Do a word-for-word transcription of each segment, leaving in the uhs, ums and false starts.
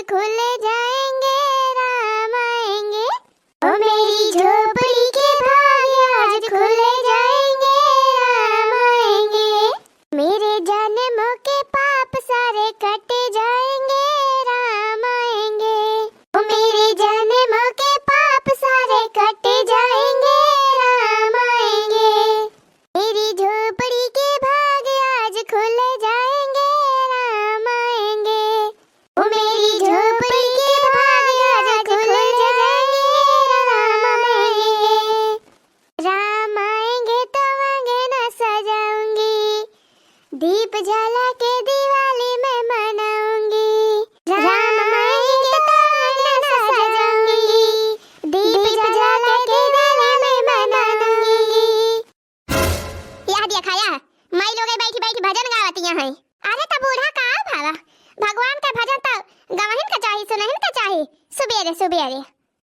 खुल जाएंगे, राम आएंगे। ओ मेरी झोपड़ी के भाग आज खुल जाएंगे, राम आएंगे। मेरे जन्मों के पाप सारे कट जाएंगे, राम आएंगे। ओ मेरे जन्मों के पाप सारे कट जाएंगे, राम आएंगे। मेरी झोपड़ी के भाग आज खुल जाएंगे, राम आएंगे। ओ मेरी झोपड़ी के भाग आज खुल जाएंगे, राम आएंगे। राम आएंगे तो आंगन सजाऊंगी, दीप जला के दिवाली मैं मनाऊंगी। राम आएंगे तो आंगन सजाऊंगी, दीप जला के दिवाली मैं मनाऊंगी। यह देखा, यह माई लोग बैठी बैठी भजन गावतिया हैं। अरे त बूढ़ा का भावा, भगवान का भजन त गवहिन का चाही, सुनहिन का चाही सुबेरे सुबेरे।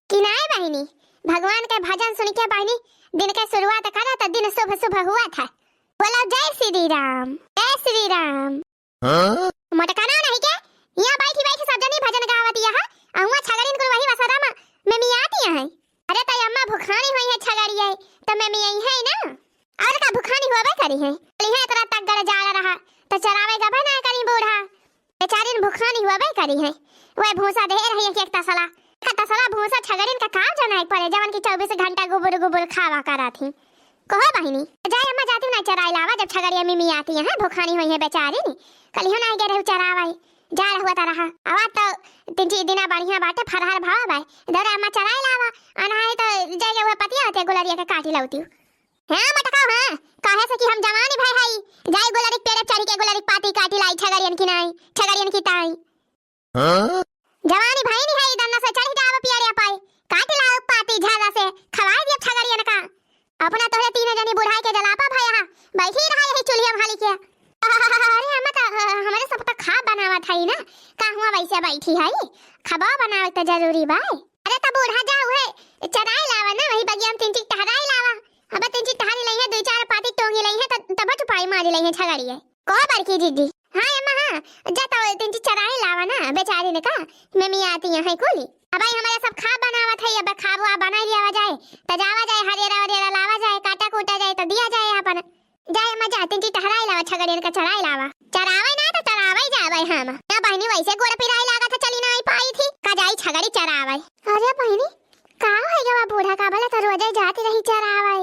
कि नाय बहिनी, भगवान का भजन सुन के बहिनी दिन के शुरुआत करा त दिन शुभ शुभ हुआ था। बोलो जय श्री राम, जय श्री राम। हाँ? मोटका नाव नहीं के? यहाँ बैठी बैठी सब जनी भजन गावतिया है, अउआ छगड़िन कुल वही वसरा में, में मियातिया है। अरे त अम्मा भुखानी होइहैं छगड़िया, त में मियाई है ना? और का भुखानी होबे करिहैं? बोली है इतना तगड़ जाड़ रहा, त चरावे गबे ना करी बूढ़ा। बेचारिन भुखानी होबे करिहैं। वह भूसा दे रही है कि एक तसला, एक तसला भूसा छगड़िन का का जनाए पड़े, जवन की चउबीस घंटा गुबुर गुबुर खावा करत ही। कहो बहिनी, जाए अम्मा जाती ना चराई लावा, जब छगड़िया मिमियाती हैं, भुखानी होइहैं बेचारिन। कलिहो ना गए रहू चरावे, जा रहुआ त रहा। आवा त तीन चार दिना बढ़िया बाटे, फरहर भावा बाय। दौरे अम्मा चराई लावा, अनाही त जाए हुआ पतिया होते गुलरिया के काटी लौती। हाँ मोटका, हाँ, काहे से कि हम जवानी भय हई, जाई गुलरिक पेड़ चढ़ी के गुलरिक पाती काटी लाई, छगड़ियन की नाई, छगड़ियन की ताई। हाँ? जवानी भई नहीं है, दन्ना से चढ़ी जाब पियरिया पाई, काटी लाओ पाती झाला से, खवाई दिया छगड़ियन का। अपना तोहरे तीन जनी बुढ़ाई के जलापा भया हा, बैठी रहा यही चूल्हिया में हाली के। अरे अम्मा त, अ, हमरे सब त खाब बनावत हई ना, का हुआ वैसे बैठी हई, खबा बनावे त जरूरी बा। अरे त बूढ़ा जा उहे चराई लावा ना, वही बगिया में तीन चीज टहराई लावा। अब तीन चीज टहरी लइहैं, दुई चार पाती टोंगी लइहैं, त-, तब चुपाई मारी लइहैं छगड़िए। कहो बड़की दीदी। हाँ अम्मा हाँ, जा त तीन चीज चराई लावा ना, बेचारिन का, में मियाती हैं कुली। अब आई हमरे सब खाब बनावत है, अब खाब वाब बनाई लियावा जाए, त जावा जाए, हरियरा वरियरा लावा जाए, काटा कूटा जाए, त दिया जाए अपन। जाए अम्मा जा, तीन चीज टहराई लावा, छगड़ियन का चराई लावा। चरावे ना त चरावे जावे हम। ना बहिनी वैसे गोड़ पिराई लागत है, चली ना आई पाई थी। का जाई छगड़ी चरावे। अरे बहिनी, का होई गवा बूढ़ा का भला त रोजे जात रही चरावे।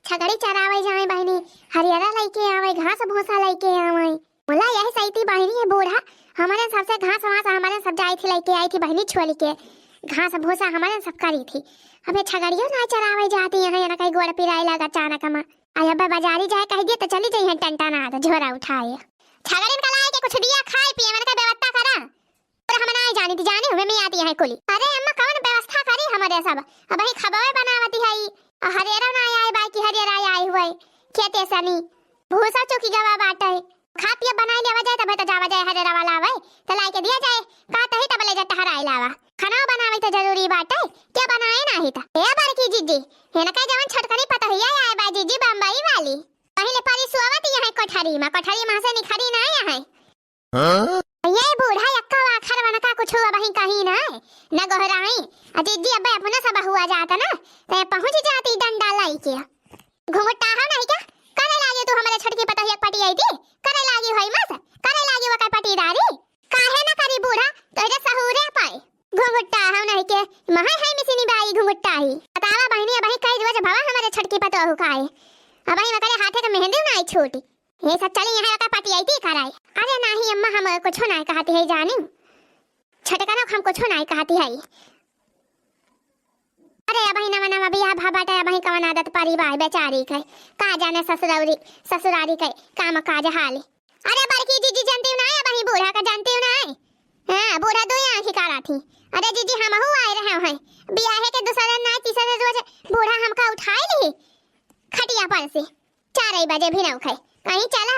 छगड़ी चरावे जाए बहिनी, हरियरा लइके आवे, घास भूसा लइके आवे। बोला यही सही थी बहिनी, ये बूढ़ा हमरे सबसे घास वास हमरे सब जाई थी लइके आई थी बहिनी छोली के। घास भूसा हमरे सब करी थी। अब ये छगड़ियो ना चरावे जाती हैं, ना कहीं गोड़ पिराई लागा अचानक मा। आई अब्बे बाजारी जाए कह दिए त चली जइहैं टंटा ना त झोरा उठाए। छगड़िन का लाए के कुछ दिया खाए पिए मन का व्यवस्था करा। पर हम ना जानी थी, जाने हुए में आती है कुली। अरे अम्मा कौन व्यवस्था करी हमरे सब? अब ही खबवे बनावती है, आ हरियरा ना आए, बाकी हरियरा आए हुए खेते सनी। भूसा चौकी गवा बाटे। खा पिया बनाई लेवा जाए, तबे त जावा जाए हरियरा वाला आवे, त लाई के दिया जाए। का तही तब ले जा टहराए लावा। खाना बनावे त जरूरी बाटे, क्या बनाए नाही त। ए बड़की जीजी, हेन का जवन छोटकनी पतोहिया आए बा जीजी बम्बई वाली। पहिले परी सुआवत यहाँ कोठरी मा, कोठरी मा से निखरी ना यहाँ। हाँ? ये बूढ़ा यक्का वाखर वनका कुछ अबही कही ना, न गोहराई। आ जीजी अबे अपना सब हुआ जात ना, ते पहुँच जाती डंडा लाई के। घुंघटा हो नहीं क्या? करे लागी तू हमरे छोटकी पतोहिया के पटी आई थी? करे लागी होई मस? करे लागी वकर पटीदारी? काहे ना करी बूढ़ा? तोहरे सहूरे पाए। घुंघटा हो नहीं के, महा है मिसिनी बाई घुंघटा ही। बतावा बहिनी, अबही कई रोज भवा हमरे छोटकी पतोहू का है। अबही वकरे हाथे के मेहंदी ना आई छूटी। ये सब चली यहाँ का पटी आई थी कराई। अरे नाही अम्मा, हम कुछ ना कहती है जानी। छोटकनों को हम कुछ ना कहती है। अरे अबही नवा नवा बियाह भा बाटे, अबही कवन आदत परी बा बेचारी के, का जाने ससुरौरी, ससुरारी के काम काज हाल। अरे बड़की जीजी जानती हो ना, अबही बूढ़ा का जानती हो ना? हाँ, बूढ़ा दो आँखी काला थी। अरे जीजी हमहू आए रहे हैं, बियाहे के दूसरे ना तीसरे रोज बूढ़ा हमका उठाए ली खटिया पर से। चार बजे भी ना उठे, कहीं चला।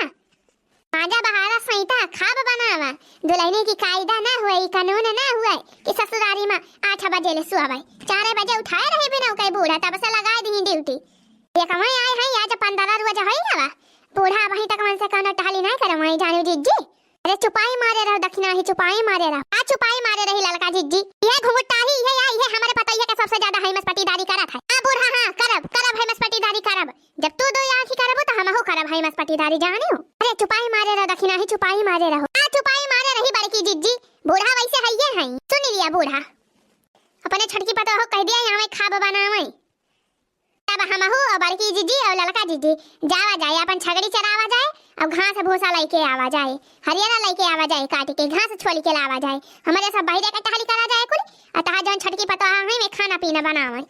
आजा बहारा सैता खाब बनावा, दुल्हनी की कायदा ना हुए, ई कानून ना हुए कि ससुरारी में आठ बजे ले सुआवे। चार बजे उठाए रहे बिना उके बूढ़ा, तब से लगाए दी ड्यूटी। ये कमाई आए हैं, आज पंद्रह रोज होई गवा, बूढ़ा अबही तक मन से कौनो टहली नहीं करे, वहीं जानू जीजी। अरे चुपाई मारे रहो दखिनाही, चुपाई मारे रहो। आ चुपाई मारे रही ललका जिज्जी। ये घुंघटाही, ये या, ये हमरे पतोहिया के सबसे ज्यादा हैमस पटीदारी करत है। हाँ बूढ़ा, हाँ, करब, करब हैमस पटीदारी करब। जब तू दो आँखी करबू त हमहू करब हैमस पटीदारी, जानियो। अरे चुपाई मारे रहो दखिनाही, चुपाई मारे रहो। आ चुपाई मारे रही बड़की जिज्जी। बूढ़ा वैसे हइये हैं। सुन लिया बूढ़ा। अपने छोटकी पतोह कह दिया, यहाँ खाब बनावे। तब हमहू और बड़की जिज्जी और ललका जिज्जी जावा जाए, अपन छगड़ी चरावा जाए और घास भूसा लइके आवा जाए, हरियरा लइके आवा जाए, काट के घास छोल के लावा जाए। हमरे सब बहिरे के टहली करा जाए कुल, और तहा जौन छोटकी पतोह है, में खाना पीना बनावे।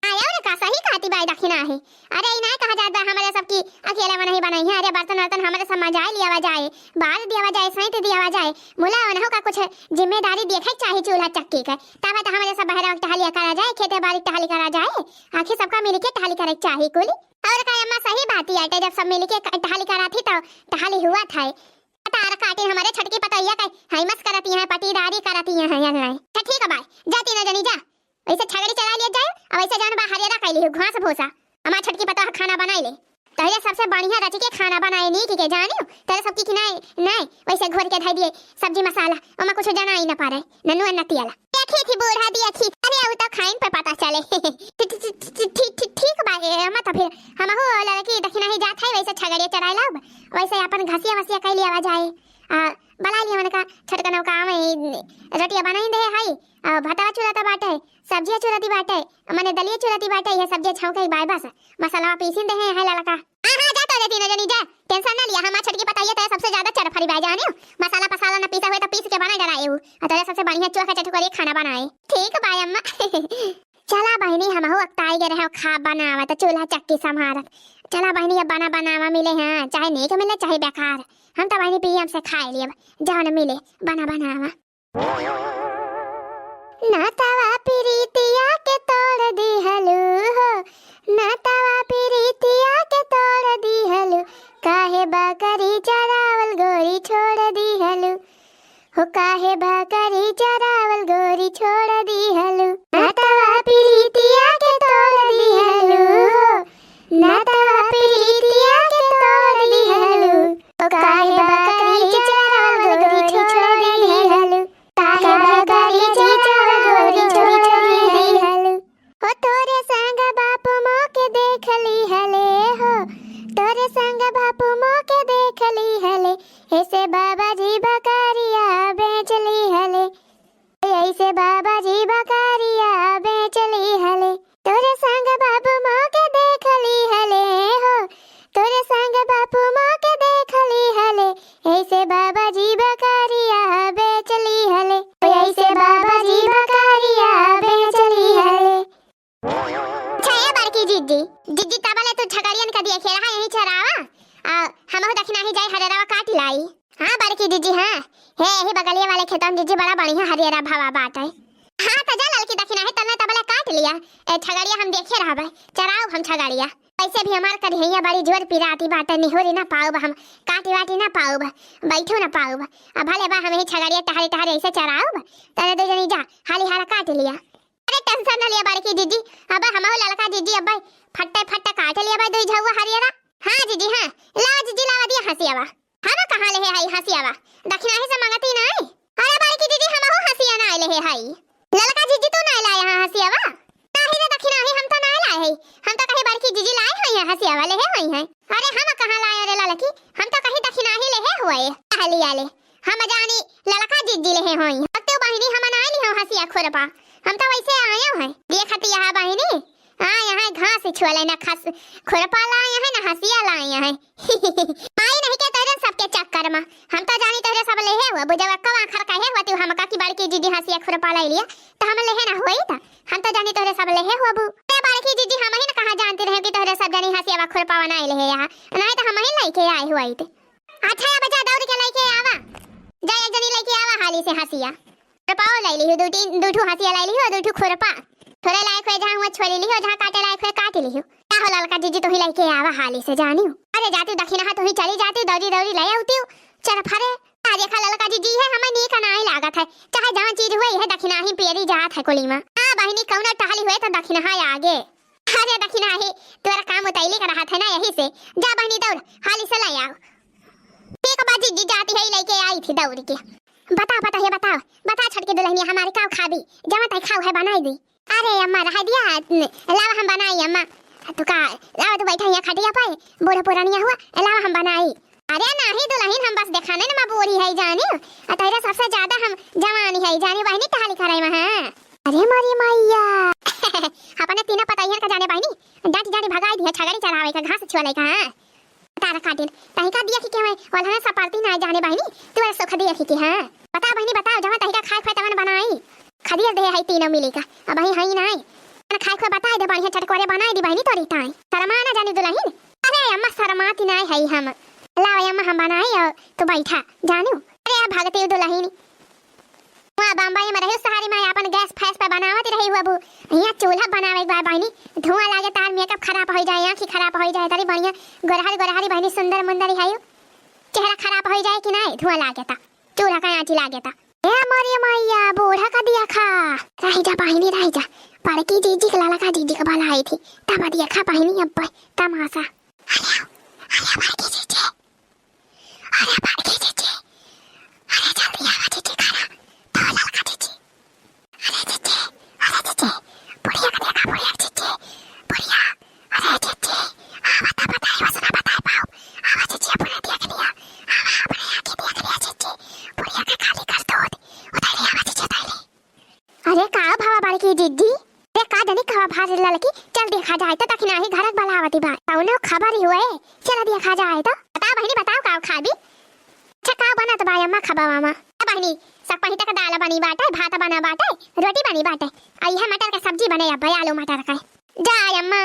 आयो रे का सही कहती बाई दखिनाही। अरे ई नाय कहा जात बा हमरे सब की अकेले में नहीं बनाई है। अरे बर्तन वर्तन हमरे सब मजाए लियावा जाए, बाज दियावा जाए, सैंत दियावा जाए। मुला उन्हों का कुछ जिम्मेदारी देखे के चाही चूल्हा चक्की के। तब तो हमरे सब बहरा टहलिया करा जाए, खेते बाड़ी टहली करा जाए। आखिर सबका मिलके टहली करे के चाही कुल। और का अम्मा सही बात ही आटे, जब सब मिलके क-, टहली करा थी तो टहली हुआ था। तार काटे हमरे छोटकी पतोहिया के हैमस करती हैं, पटीदारी करती हैं, हैं, हैं। अच्छा ठीक है बाई, जाती ना जनी जा। वैसे छगड़ी चला लिया जाए, अब वैसे जान बा हरियरा कैली हो, घास भूसा। हमार छोटकी पतोह खाना बनाई ले। तोहरे सबसे बढ़िया रच के खाना बनाए नी, ठीक है जानियो। तेरे सबकी कि नाय, नाय, वैसे घोर के धई दिए सब्जी मसाला, ओमा कुछ जाना ही ना पारे, नन्नू अन्ना तियाला। देखी थी बूढ़ा दिया थी, अरे उ तो खाइन पे पता चले। ठी-, ठी-, ठी-, ठी-, ठी-, ठी-, ठीक बा, ए, अम्मा तो फिर हमहू लड़की दखिनाही जात है, वैसे छगड़िया चराए लाब, वैसे अपन घसिया वसिया कैली आवा जाए। आ, बला लिया मने का छोटका नौका में रोटिया बनाई दे है, आ, भतवा चुरत बाटे, सब्जिया चुरती बाटे, मने दलिया चुरती बाटे, ये सब्जिया छौंके के बाय बस, मसाला पीसिन दे है, है ललका। हाँ, हाँ, जा तो रे तीनों जनी जा, tension ना लिया, हमार छोटकी पतोहिया तो सबसे ज्यादा चरफरी बाय जाने, मसाला पसाला ना पीसा हुए तो पीस के बना डराए उ, और तोरे सबसे बढ़िया चोखा चटकोरे खाना बनाए। ठीक बाय अम्मा। चला बहिनी, हमहू अकताई गए रहे, खा बनावत, चूल्हा चक्की संभारत। चला बहिनी, अब बना बनावा मिले, हाँ, चाहे नीक मिले, चाहे बेकार। हम तो बहिनी पीएम से खाए लिए, अब जौन मिले, बना बनावा। नातावा प्रीतिया के तोड़ दिहलू हो, नातावा प्रीतिया के तोड़ दिहलू, काहे बकरी चरावल गोरी छोड़ दिहलू। हो काहे बकरी चरावल गोरी छोड़ दिहलू, नातावा प्रीतिया के तोड़ दिहलू हो, नातावा प्रीतिया के तोड़ दिहलू। हो काहे बकरी चरावल गोरी छोड़ दिहलू, काहे बकरी चरावल गोरी छोड़ दिहलू। हो तोरे संग बापू मोके देख लिहले हो, तोरे संग बापू मोके देख लिहले, ऐसे बाबा जी बकरिया बेच लिहले, ऐसे बाबा जी बकरिया बेच लिहले। तोरे संग बापू मोके देख लिहले हो, तोरे संग बापू मोके देख लिहले, ऐसे बाबा जी बकरिया बेच लिहले, ऐसे बाबा जी बकरिया बेच लिहले। अच्छा ए बड़की जिज्जी, जिज्जी तबले तू छगड़ियन का दिया खेला है यही चरावा, आ हमहू दखिनाही जाई हरियरवा काट लाई। हाँ बड़की जिज्जी, हाँ, हे यही बगलिया वाले खेतन जिज्जी बड़ा बढ़िया हरियरा भवा बाटे। हाँ त जा ललकी दखिनाही तन्ने तबले काट लिया, ए छगड़िया हम देखे रहबे, चराउब हम छगड़िया। वैसे भी हमार करिहैया बड़ी जोर पिराती बाटे, निहोरी ना पाउब हम, काटी वाटी ना पाउब, बैठो ना पाउब। अब भले बा हम यही छगड़िया टहरी टहरी ऐसे चराउब, तने दो जनी जा हाली हारा काट लिया। अरे tension न लिया बड़की जिज्जी, अब हमहू ललका जिज्जी अब फट्टे फट्टे काट लिया भाई दुई झउआ हरियरा। हाँ जिज्जी हाँ, लावा जिज्जी लावा दिया हंसियावा। हम कहाँ लेहे हई हंसियावा, दखिनाही से मंगती नाई। अरे बड़की जिज्जी हमहू हंसिया नाई लेहे हई। ललका जिज्जी तू नाई लाए हाँ हंसियावा? नाही रे दखिनाही हम तो नाई लाए हई, हम तो कही बड़की जिज्जी लाई हई है हंसियावा लेहे हई है। अरे हम कहाँ लाए रे ललकी, हम तो कही दखिनाही लेहे हुए। कहली आले। हम जानी ललका जिज्जी लेहे होई। अब तो बहिनी हम ना लिहो हंसिया खुरपा, हम तो वैसे आयो हैं। देखती यहाँ बहिनी, हाँ यहाँ घास छुअले ना खस खुरपा लाए हैं ना हंसिया लाए हैं। आई नहीं के तोरे सबके चक्कर में, हम तो जानी तोरे सब लेहे हुआ, बुझवा कब आखर कहे हुआ तू हमका की बड़की जिज्जी हंसिया खुरपा लाई लिया, तो हम लेहे ना हुई था, हम तो जानी तोरे सब लेहे हुआ बू। ते बड़की जिज्जी हम ही ना कहाँ जानती रहे कि तोरे सब जानी हंसिया खुरपा बनाए लेहे यहाँ, नहीं तो हम ही लेके आए हुआ ही थे। अच्छा, अब जा दौड़ के लइके आवा। जा एक जनी लइके आवा हाली से हंसिया। खुरपाओ लाई लिहो, दू तीन, दू ठू हंसिया लाई लिहो, दू ठू खुरपा। छोड़े लायक हुए जहाँ हुआ छोड़े लिहो, जहाँ काटे लायक हुए काट लिहो। का हो ललका जिज्जी, तू ही लइके आवा हाली से जानियो। अरे जाती दखिनाहा तू ही चली जाती, दौड़ी दौड़ी ले आती। चल फरे, आ देखा ललका जिज्जी है, हमें नीक नाई लागत है। चाहे जहाँ चीज हुए है दखिनाही पेरी जात है कुली में। आ बहिनी कौनो टहली हुए तो दखिनाहा आगे। अरे दखिनाही, तोरा काम उतैली का रहत है ना यही से। जा बहिनी दौड़, हाली से ले आओ। ठीक बाजी जी जाती है, लइके आई थी दौड़ के। बताओ, बताओ, ये बताओ, बताओ छोटकी दुलहिनिया हमारे, का खाबी? जवन तई खाऊ है बनाई दी। अरे अम्मा, रह दिया, लावा हम बनाई अम्मा। तू का, लावा तू बैठा यहाँ खटिया पे, बूढ़ा पुरानिया हुआ, लावा हम बनाई। अरे नाही दुलहिन, हम बस देखाने न मा बूढ़ी है जानी, आ तोहरे सबसे ज्यादा हम जवानी है जानी, बहिनी टहली करे मा, हाँ। अरे मोरी मैया। अपने तीनों पतोहियन का जाने बहिनी, डांटी डांटी भगाई दिया, छगड़ी चरावे का, घास छुअले का, हाँ। तारा काटिन, तही का दिया कि के मैं, ओल्हना सपारती ना जाने बहिनी, तू ऐसे सुख दिया कि के, हाँ। बता बहिनी, बताओ, जवन तही का खाए खुए तवन बनाई। खदिया दे है तीनों मिली का, अबही हई नाई। खाए खुए बताई दे, बढ़िया चटकोरे बनाई दी बहिनी तोरी ताई। शर्मा ना जानी दुलहिन। अरे अम्मा, शर्माती नाई है हम। लावा अम्मा, हम बनाई और तू बैठा, जानू। अरे आ भगती दुलहिन। वहाँ बम्बई मा रही, शहरी मा आपन गैस फैस पे बनावत रही हुआ बू। यहाँ चूल्हा बनावे के बाद बहिनी, धुआं लागे, तार मेकअप खराब होइ जाए, आँखी खराब होइ जाए, तारी बढ़िया गोरहरी गोरहरी बहिनी, सुंदर मुंदरी है, चेहरा खराब होइ जाए कि नाई, धुआं लागे ता, चूल्हा का आँची लागे ता। ए मोरी मैया, बूढ़ा का दिया खा। रही जा बहिनी, रही जा, बड़की जीजी के, ललका जीजी के बुलाई थी, तब दिया खा बहिनी, अब तमाशा। अरे, अरे बड़की जीजी, अरे बड़की जीजी, अरे जल्दी आवा जीजी, खाना तो ललका जीजी। अरे जीजी, अरे जीजी, बुढ़िया का देखा, बुढ़िया जीजी, बुढ़िया, अरे जीजी, आवा तो बताई, वैसे ना बताई पाओ, आवा जीजी, अपने देख लिया, आवा अपने आँखें देख लिया जीजी, बुढ़िया का खाली कर दो, उधर ही आवा जीजी, उधर ही। अरे का भवा बड़की जिज्जी? अरे का जानी का भवा भारी ललकी, चल देखा जाए तो दखिनाही घरक बलावती बा। कौनो खबर ही हुए, चल देखा जाए तो। बता बहिनी, बताओ का खाबी? अच्छा का बनत बा अम्मा खबवा मा? ए बहिनी, सकपहिता का दाल बनी बाटे, भात बना बाटे, रोटी बनी बाटे, आ इहे मटर का सब्जी बने अब, आलू मटर का। जा अम्मा,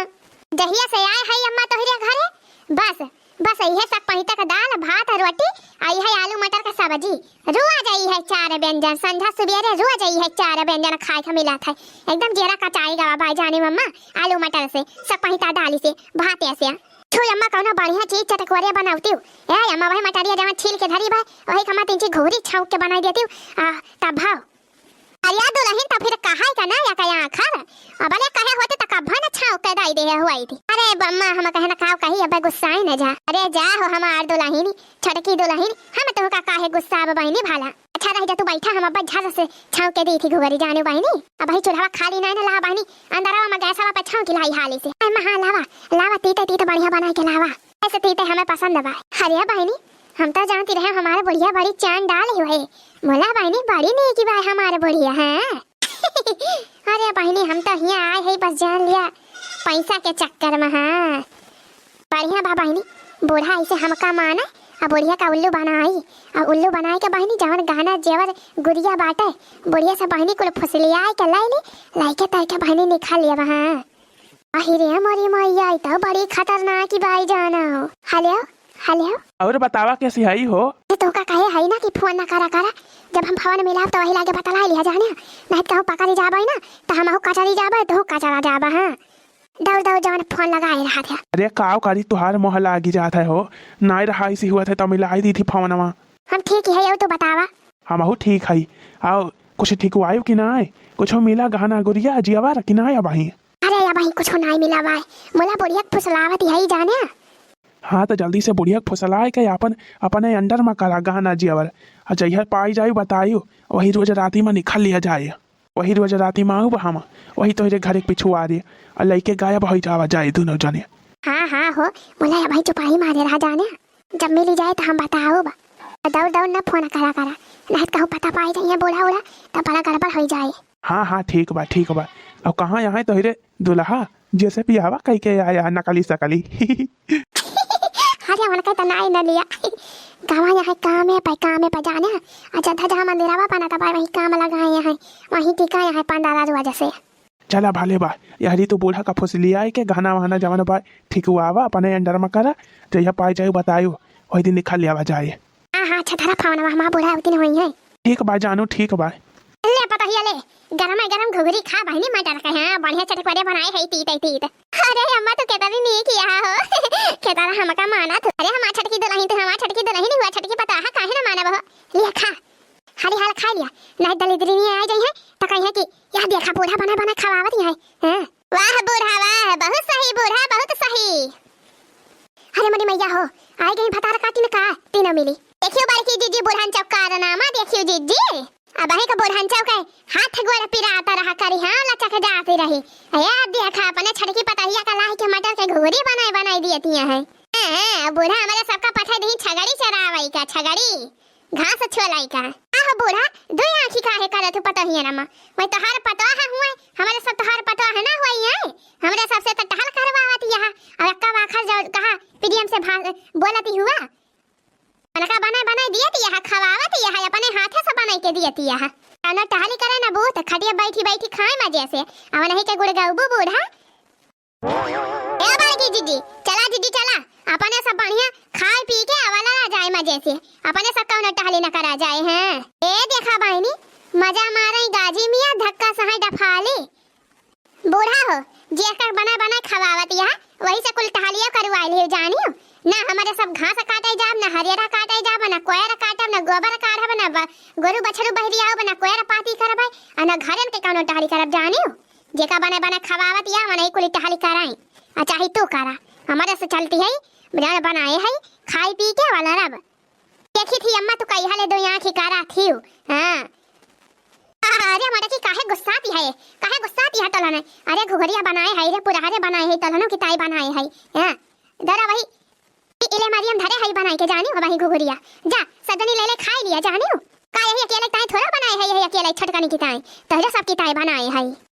जहिया से आए हई अम्मा तोहरे घरे, बस, बस इहे सकपहिता का दाल, भात, रोटी, आ इहे आलू मटर का सब्जी। रोज इहे चार व्यंजन, संझा सुबेरे रोज इहे चार व्यंजन खाए के मिलत है। एकदम जेरा कचाई गवा भाई जानी मम्मा, आलू मटर से, सकपहिता दाली से, भाते से। छुई अम्मा कौनो बढ़िया चीज चटकोरे बनौती। ए अम्मा, वही मटरिया जवन छील के धरी बा, वही का अम्मा तीन चीज घुघरी छौंक के बनाई देती। आ, तब भाव। अरे दुलहिन, तो फिर कहाई का ना या कया आखर? अबले कहे होते तो कब्बा न छाव के दाई दे हुआई थी। अरे बम्मा, हम कहे ना काव कही, अबे गुस्साई न जा। अरे जा हो हमार दुलहिन, छोटकी दुलहिन, हम तोहका काहे गुस्साब बहिनी भाला? अच्छा रह जा तू बैठा, हम अब्बा झट से छाव के दी थी घुघरी जाने बहिनी। अबही चूल्हा खाली नाई न लावा बहिनी, अंदरवा में गैसवा पे छाव के लाई हाली से। अम्मा हाँ लावा, लावा तीते तीते बढ़िया बनाई के लावा। ऐसे तीते हमें पसंद बा। अरे बहिनी, हम तो जानती रहे हमारे बुढ़िया बड़ी चांद डाली हुए। मोला बहिनी बड़ी नेकी बा हमारे बुढ़िया, हाँ। अरे बहिनी, हम तो हियाँ आए हई बस जान लिया पैसा के चक्कर में, हाँ। बढ़िया बा बहिनी, बूढ़ा ऐसे हमका माने, आ बुढ़िया का उल्लू बनाई, आ उल्लू बनाए के बहिनी जवन गहना जेवर गुरिया बाटे, बुढ़िया से बहिनी कुल फुसलियाए के लाई ली, लाइके ताइके बहिनी निकाल लिया बा, हाँ। अहि रे मोरी मैया, ई तो बड़ी खतरनाक ई बाई जाना हो। हेलो, हेलो। और बतावा कैसी हई हो? ये तोहका कहे हई ना कि फोन ना करा करा, जब हम फोन मिलाब तो वही लागे बतलाई लिया जाने, नहीं तो कहूँ पकड़ी जाबे ना, तो हमहू कचरी जाबे, तोहू कचरा जाबे, हाँ। दौड़ दौड़ जवन फोन लगाए रहा था। अरे काव करी, तुहार मोह लागी जात है हो, नाई रहा इसी हुआ था तो मिलाई दी थी फोनवा। हम ठीक ही है, यो तो बतावा। हमहू ठीक हई। आओ, कुछ ठिकवायो कि नाय? कुछ मिला गहना गुरिया जियावर कि नाय अबही? अरे अबही कुछ नाय मिला बाय। मोला बुढ़िया के फुसलावत यही जाने। हाँ, तो जल्दी से बुढ़िया के फुसलाए के आपन, अपने अंडर में करा गहना जियावर। आ जइहर पाई जाई बतायु, वही रोज राती में निकाल लिया जाए। वही रोज राती में आऊब हम, वही तोहरे घरे के पिछुआरे, आ लइके गायब होइ जावा जाए दुनो जने। हाँ, हाँ हो, मोला अबही चुपाई मारे रहा जाने। जब मिली जाए तो हम बताओ बा। दौड़ दौड़ न फोन करा करा, नहीं तो कहूँ पता पाई जाइए बूढ़ा उड़ा, तब बड़ा गड़बड़ हो जाए। हाँ, हाँ, ठीक बा, ठीक बा। अब कहाँ यहाँ तोहरे दुल्हा, जैसे पियावा कह के आया नकली सकली। अरे उनका तो नाई न लिया। गाँव यहाँ काम है, पे काम है, पे जाने। आ जद्धा जहाँ मंदिरावा बना था, वहीं काम लगाए हैं, वहीं टिका यहाँ पंद्रह रोज से। चला भले बा, यहरी तू बूढ़ा का फुसलियाए के गहना वहना जवन बा ठिकवावा, अपने अंडर में करा, जइहा पाई जाए बतायो, वही दिन निकाल लियावा जाए। हाँ, हाँ, अच्छा धरा फोनवा, हमार बूढ़ा उतिन होई है। ठीक बा जानू, ठीक बा। ले पतोहिया ले, गरमा गरम घुघरी खा बहिनी मटर के, हाँ, बढ़िया चटकरे बनाए है तीत है तीत। अरे अम्मा तू केतरी नीक किया हो, केतरा हमका माना तू। अरे हमार छोटकी दुलहिन तू, हमार छोटकी दुलहिन हुआ, छोटकी पतोहा काहे ना मानब हो, लिया खा। हाली हाल खा लिया, नहीं दलिद्री नहीं आ जाई है, तो कही है कि यह देखा बूढ़ा बना बना खवावत ही है। हाँ? वाह बूढ़ा वाह, बहुत सही बूढ़ा, बहुत सही। अरे मोरी मैया हो, आई गई भतार काटिन का, तीनों मिली। देखियो बड़की जिज्जी, बुढ़न चौक कारनामा देखियो जिज्जी। अबहीं का बुढ़न चौक के हाथ गोड़ पिरात रहा करी, हाँ, लचक जाती रही। ए देखा, अपने छटकी पतहिया का लाही के मटर के घुघरी बनाई बनाई दियतिया है। हाँ, हाँ, बूढ़ा हमरे सबका पठे दही छगड़ी चरावई का, छगड़ी, घास छोलई का। आहो बूढ़ा, दुई आँखी काहे करत हो पतहिया नमा? मैं तोहार पतोह हुए, हमरे सब तोहार पतोह ना हुई है। हमरे सबसे तो टहल करवावत यहा। अब एक्का बाखर जो कहा प्रेम से भा-, बोलती हुआ। उनका बनाए बनाए दियत यहा, खवावत यहा, अपने हाथे से बनाई के दियत यहा। ना टहली करे ना बूत, खटिया बैठी बैठी खाए मजे से। अब नहीं के गुड़ गऊबू बूढ़ा। ए बड़की जिज्जी, चला जिज्जी चला, अपने सब बढ़िया खाए पी के अवला रह जाए मजे से, अपने सब कौनो टहली न करा जाए हैं। ए देखा बहिनी, मजा मारे गाजी मिया धक्का सहाय डफाली। बूढ़ा हो, जेकर बना बना खवावत यहा, वही से कुल टहलिया करवाई लियो जानियो। ना हमरे सब घास काटे जाब, ना हरियरा काटे जाब, ना कोयर काटब, ना गोबर काढ़ब, ना ब-, गोरू बछरू बहरियाउब, ना कोयर पाती करब, आ ना घरन के कौनो टहली करब जानियो। जेका बने बने खवावत या, मनई कुली टहली कराई। आ चाहे तू करा, हमरे से चलती है, जौन बनाए है, खाई पी के वाला रब। देखी थी अम्मा, तू कई हाले दो आँखी करा थी। हाँ। अरे मटकी काहे गुस्साती है, काहे गुस्साती है तलने? अरे घुघरिया बनाए है रे, पुरहरे बनाए है, तलनो की ताई बनाए है। हाँ। दरा वही, इले मारियम धरे है बनाई के जानी, वही घुघरिया। जा, सजनी ले ले खाई लिया जानी। का यही अकेले ताई थोड़ा बनाए है, यही अकेले छटकनी की ताई। तोहरे सब की ताई बनाए है।